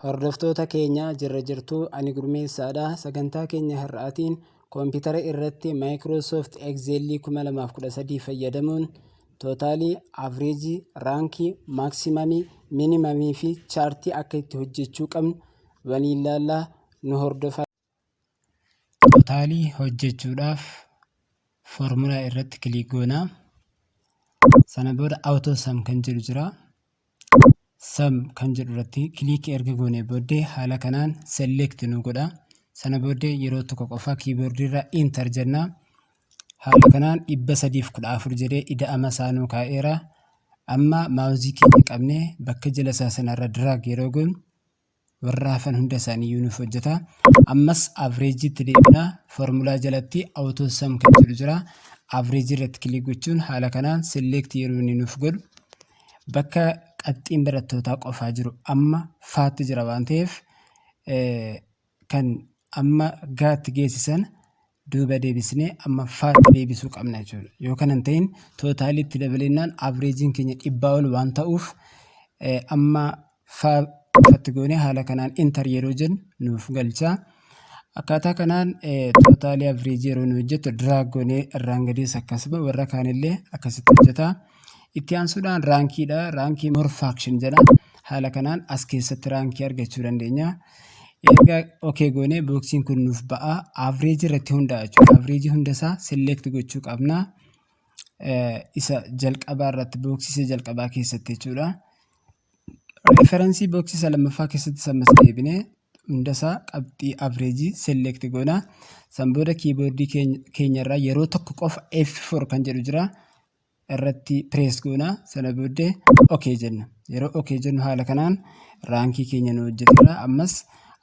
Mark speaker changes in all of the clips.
Speaker 1: Hordoftoota keenya, jirra jirtuu? Ani Gurmeessaadha. Sagantaa keenya har'aatiin koompitara irratti Microsoft Excel 2013 fayyadamuun totalii, averageii, rankii, maximumii, minimumii fi chartii akka itti hojjechuu qabnu waliin ilaallaa, nu hordofaa. Totalii hojjechuudhaaf formula irratti click goonaa. Sana booda auto sum kan jedhu jira. Sum kan jedhu irratti click erga goonee booddee haala kanaan select nu godha. Sana booddee yeroo tokko qofa keyboardii irra enter jenna. Haala kanaan 314 jedhee ida'ama isaa nuu kaa'eera. Amma mouseii keenya qabnee bakka jala isaa sanarra drag yeroo goonu warra hafan hunda isaanii nuuf hojjeta. Ammas averageiitti deebina. Formula jalatti auto sum kan jedhu jira. Averageii irratti click gochuun haala kanaan select yeroo inni nuuf godhu bakka qabxiin barattootaa qofaa jiru amma faatti jira waan ta'eef, kan amma gaatti geessisan duuba deebisnee amma faatti deebisuu qabna jechuudha. Yoo kana hin ta'in totaliitti dabalennaan averageiin keenya 100 ol waan ta'uuf, amma faa qofatti goonee haala kanaan enter yeroo jennu nuuf galcha. Akkaataa kanaan totalii, averageii yeroo nu hojjettu drag goonee irraan gadiis akkasuma warra kaanillee akkasitti hojjeta. Itti aansuudhaan rankiidha. Rankii more function jedha. Haala kanaan as keessatti rankii argachuu dandeenya. Erga okay goonee boxiin kun nuuf ba'a. Averageii irratti hundaa'a jechuudha. Averageii hundasaa select gochuu qabna. Isa jalqabaa irratti, boxii isa jalqabaa keessatti jechuudha. Referenceii boxii isa lammaffaa keessatti ammas deebinee hundasaa qabxii averageii select goona. San booda keyboardii keenyarraa yeroo tokko qofa F4 kan jedhu jira. Irratti press goona. Sana booddee okay jenna. Yeroo okay jennu haala kanaan rankii keenya nu hojjeteera. Ammas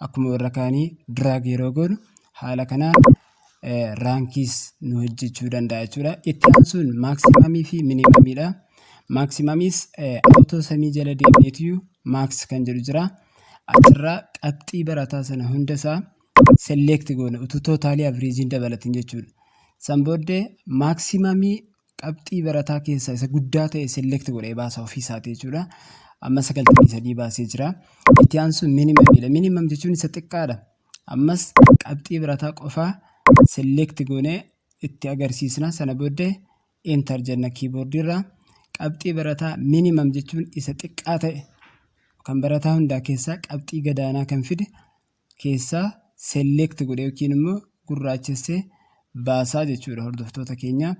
Speaker 1: akkuma warra kaanii drag yeroo goonu haala kanaan rankiis nu hojjechuu danda'a jechuudha. Itti aansuun maximumii fi minimumiidha. Maximumiis auto sumii jala deemneetu max kan jedhu jira. Achirraa qabxii barataa sana hundasaa select goona utuu totalii averageiin dabalatin jechuudha. San booddee maximumii qabxii barataa keessaa isa guddaa ta'e select godhee baasa ofii isaatii jechuudha. Amma 93 baasee jira. Itti aansuun minimumiidha. Minimum jechuun isa xiqqaadha. Ammas qabxii barataa qofaa select goonee itti agarsiisna. Sana booddee enter jenna keyboardii irraa. Qabxii barataa minimum jechuun isa xiqqaa ta'e kan barataa hundaa keessaa qabxii gadaanaa kan fide keessaa select godhee yookiin immoo gurraachessee baasaa jechuudha, hordoftoota keenya.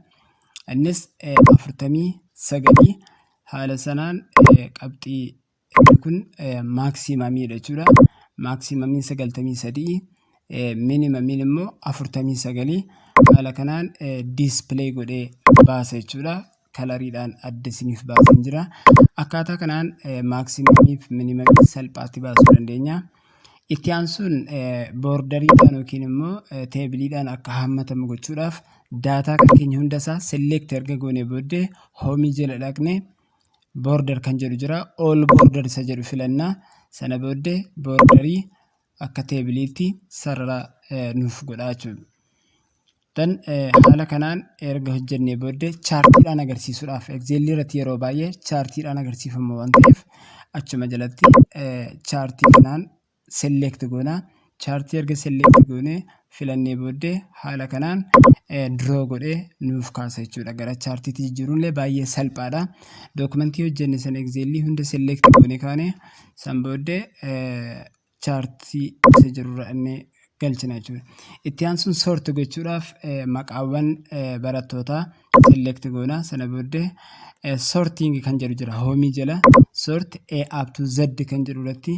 Speaker 1: Innis 49. Haala sanaan qabxii inni kun maximumiidha jechuudha. Maximumiin 93, minimumiin immoo 49. Haala kanaan display godhee baasa jechuudha. Coloriidhaan adda isiniif baasee jira. Akkaataa kanaan maximumii fi minimumii salphaatti baasuu dandeenya. Itti aansuun borderiidhaan yookiin immoo tableiidhaan akka hammatamu gochuudhaaf data kan keenya hundasaa select erga goonee booddee homeii jala dhaqnee border kan jedhu jira. All border isa jedhu filannaa. Sana booddee borderii akka tableiitti sarara nuuf godhaa jechuudha. Dan haala kanaan erga hojjennee booddee chartiidhaan agarsiisuudhaaf, Excelii irratti yeroo baay'ee chartiidhaan agarsiifama waan ta'eef, achuma jalatti chartii kanaan select goona. Chartii erga select goonee filannee booddee haala kanaan draw godhee nuuf kaasa jechuudha. Gara chartiitti jijjiiruun illee baay'ee salphaadha. Documentii hojjenne sana Excelii hunda select goonee kaane, san booddee chartii isa jirurra inni galchina jechuudha. Itti aansuun sort gochuudhaaf maqaawwan barattootaa select goona. Sana booddee sorting kan jedhu jira. Homeii jala sort A up to Z kan jedhu irratti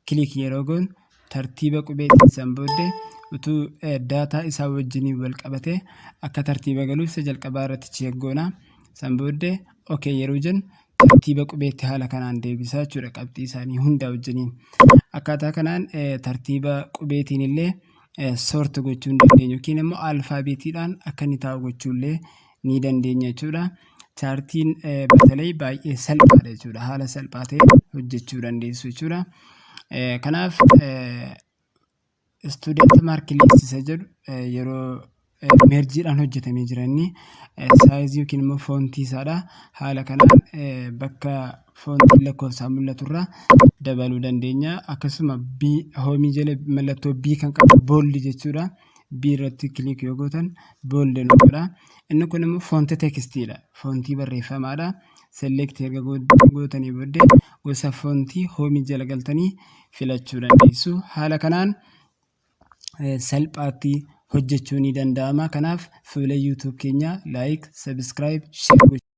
Speaker 1: click yeroo goonu tartiiba qubeetiin, san booddee utuu data isaa wajjiniin wal qabatee akka tartiiba galuuf isa jalqabaa irratti check goona. San booddee okay yeroo jennu tartiiba qubeetti haala kanaan deebisaa jechuudha qabxii isaanii hunda wajjiniin. Akkaataa kanaan tartiiba qubeetiin illee sort gochuu ni dandeenya yookiin immoo alphabetiidhaan akka inni taa'u gochuu illee ni dandeenya jechuudha. Chartiin በተለይ baay'ee salphaadha jechuudha. Haala salphaa ta'een hojjechuu dandeessu jechuudha. Kanaaf student mark list isa jedhu yeroo Mergeiidhaan hojjetamee jira inni. Sizeii yookiin immoo fontii isaadha. Haala kanaan bakka fontiin lakkoofsaan mul'aturra dabaluu dandeenya. Akkasuma B homeii jala mallattoo B kan qabu bold jechuudha. B irratti click yoo gootan bold nu godha. Inni kun immoo font textiidha. Fontii barreeffamaadha. Select erga gootanii booddee gosa fontii homeii jala galtanii filachuu dandeessu. Haala kanaan salphaatti hojjechuu ni danda'ama. Kanaaf fuula YouTube keenyaa like, subscribe, share gochuu.